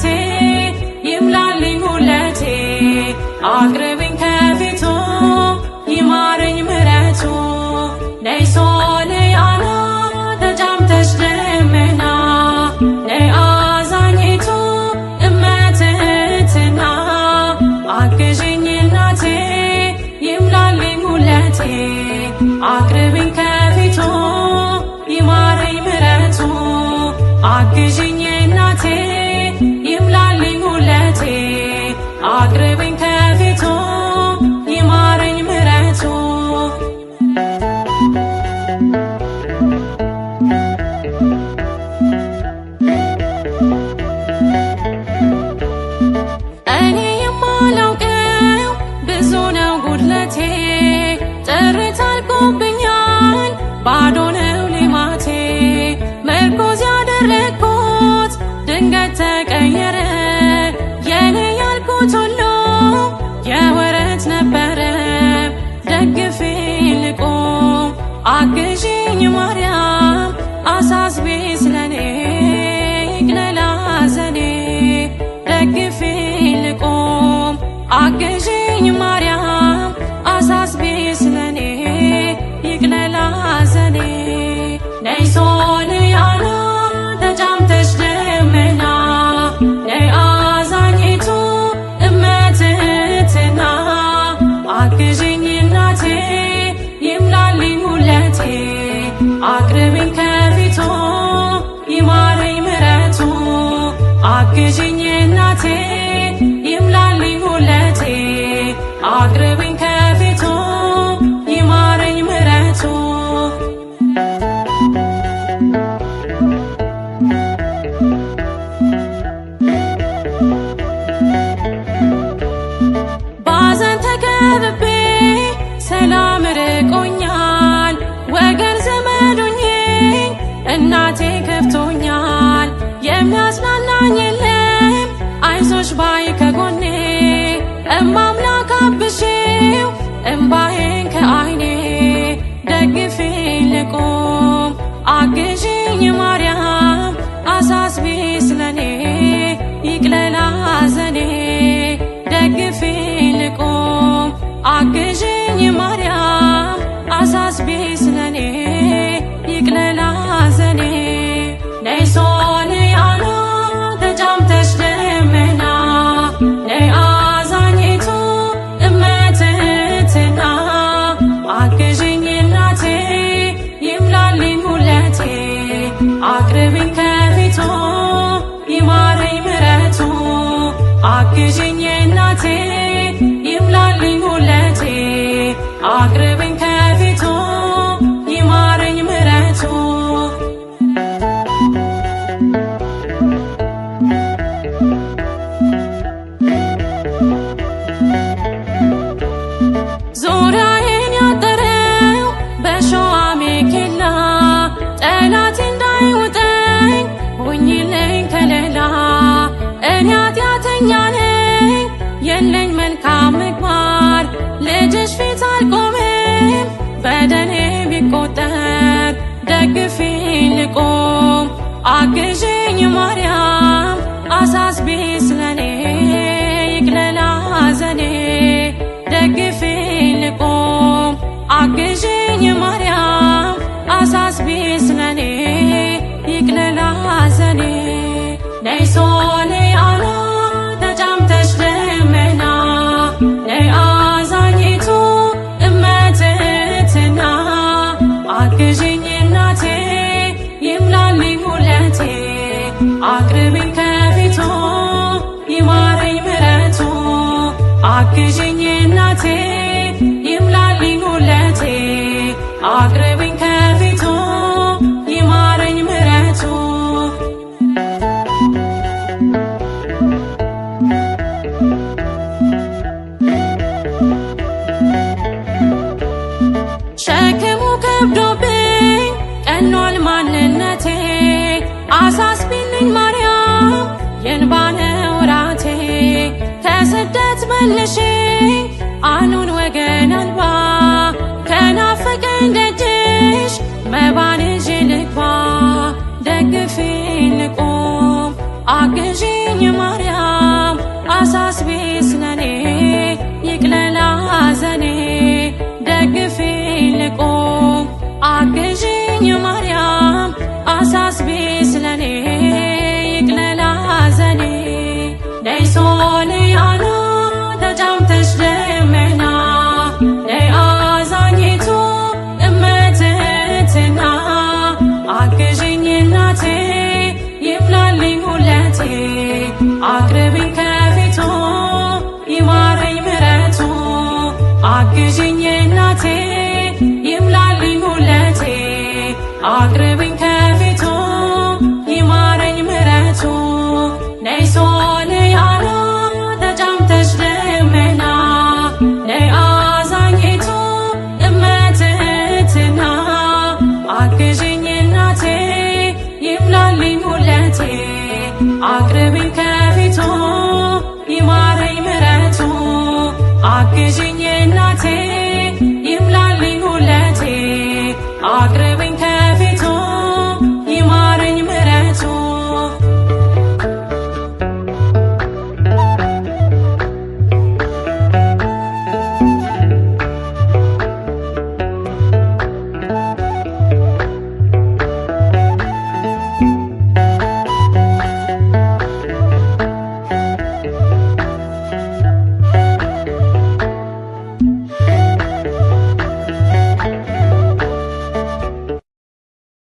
እናቴ ይምላልኝ ሁለቴ አቅርቢኝ ከፊቱ ይማረኝ ምሕረቱ ነይ ሶልያና ተጫምተሽ ደመና ነይ አዛኝቱ እመትህትና አግዥኝ እናቴ ይምላልኝ ሁለቴ አቅርቢኝ ከፊቱ ይማረኝ ምሕረቱ አግዥኝ እናቴ ይምላልኝ ሁለቴ አቅርቢኝ ከፊቱ ይማረኝ ምሕረቱ እኔ የማላውቀው ብዙ ነው ጉድለቴ ጥሪት አልቆብኛል ባዶ ነው ሌማቴ ምርኩዝ ያደረግኩት ድንገት ተቀየረ የኔ ያልኩት ሁሉ የወረት ነበረ ደግፌ ልቁም አግዢኝ ማርያም አሳስቢ ስለኔ ይቅለል ሐዘኔ ደግፌ ልቁም አግዢኝ ማርያም አሳስቢ ስለኔ ይቅለል ሐዘኔ ነይ ሶልያና ተጫምተሽ ደመና ነይ አዛኝቱ እመትህትና አግዢኝ እናቴ ይምላልኝ ሁለቴ አቅርቢኝ ከፊቱ ይማረኝ ምሕረቱ አግዢኝ እናቴ ይምላልኝ ሁለቴ አቅርቢኝ ከፊቱ ይማረኝ ምሕረቱ ባዘን ተከብቤ ሰላም ርቆኛል ወገን ዘመዱኝ እናቴ ከፍቶኛል የሚያጽናናኝ የለም አይዞሽ ባይ ከጎኔ እማምላክ አብሺው እምባዬን ከዓይኔ ደግፌ ልቁም አግዢኝ ማርያም አሳስቢ ስለኔ ይቅለል ሐዘኔ ደግፌ ልቁም አግዢኝ ማርያም አሳስቢ ስለኔ ይቅለል ሐዘኔ ነይ ሶልያና ተጫምተሽ ደመና ነይ አዛኝቱ እመትህትና አግዢኝ እናቴ ይምላልኝ ሁለቴ አቅርቢኝ ከፊቱ ይማረኝ ምሕረቱ አግዢኝ እናቴ ይምላልኝ ሁለቴ አቅርቢኝ ከፊቱ ይማረኝ ምሕረቱ ዙሪያዬን ያጠረው በሾህ አሜኬላ ጠላት እንዳይውጠኝ ሁኚልኝ ከለላ እኔ ኃጢአተኛ ነኝ የለኝ መልካም ምግባር ልጅሽ ፊት አልቆምም በደሌ ቢቆጠር ደግፌ ልቁም አግዢኝ ማርያም አሳስቢ ስለኔ ይቅለል ሐዘኔ ደግፌ ልቁም አግዢኝ ማርያም አሳስቢ ስለኔ ይቅለል ሐዘኔ ነይ ሶልያና ተጫምተሽ ደመና ነይ አዛኝቱ እመትህትና አግዢኝ እናቴ ይምላልኝ ሁለቴ አቅርቢኝ ከፊቱ ይማረኝ ምሕረቱ አግዢኝ እናቴ ይምላልኝ ሁለቴ አቅርቢኝ ከፊቱ ይማረኝ ምሕረቱ ሸክሙ ከብዶብኝ ቀኗል ማንነቴ አሳስቢልኝ ማርያም የእንባ ነው ራቴ ከስደት መልሽኝ አኑን ወገን አልባ ከናፈቀኝ ደጅሽ መባን ይዤ ልግባ ደግፌ ልቁም አግዢኝ ማርያም ጉለቴ። አቅርቢኝ ከፊቱ ይማረኝ ምሕረቱ፣ አግዥኝ እናቴ ይምላልኝ ጉለቴ። አቅርቢኝ ከፊቱ ይማረኝ ምሕረቱ። ነይ ሶልያና ተጫምተሽ ልመና፣ ነይ አዛኝቱ እመትህትና፣ አግዥኝ እናቴ ይምላልኝ ጉለቴ። አቅርቢኝ ከፊቱ ይማረኝ ምሕረቱ፣ አግዥኝ እናቴ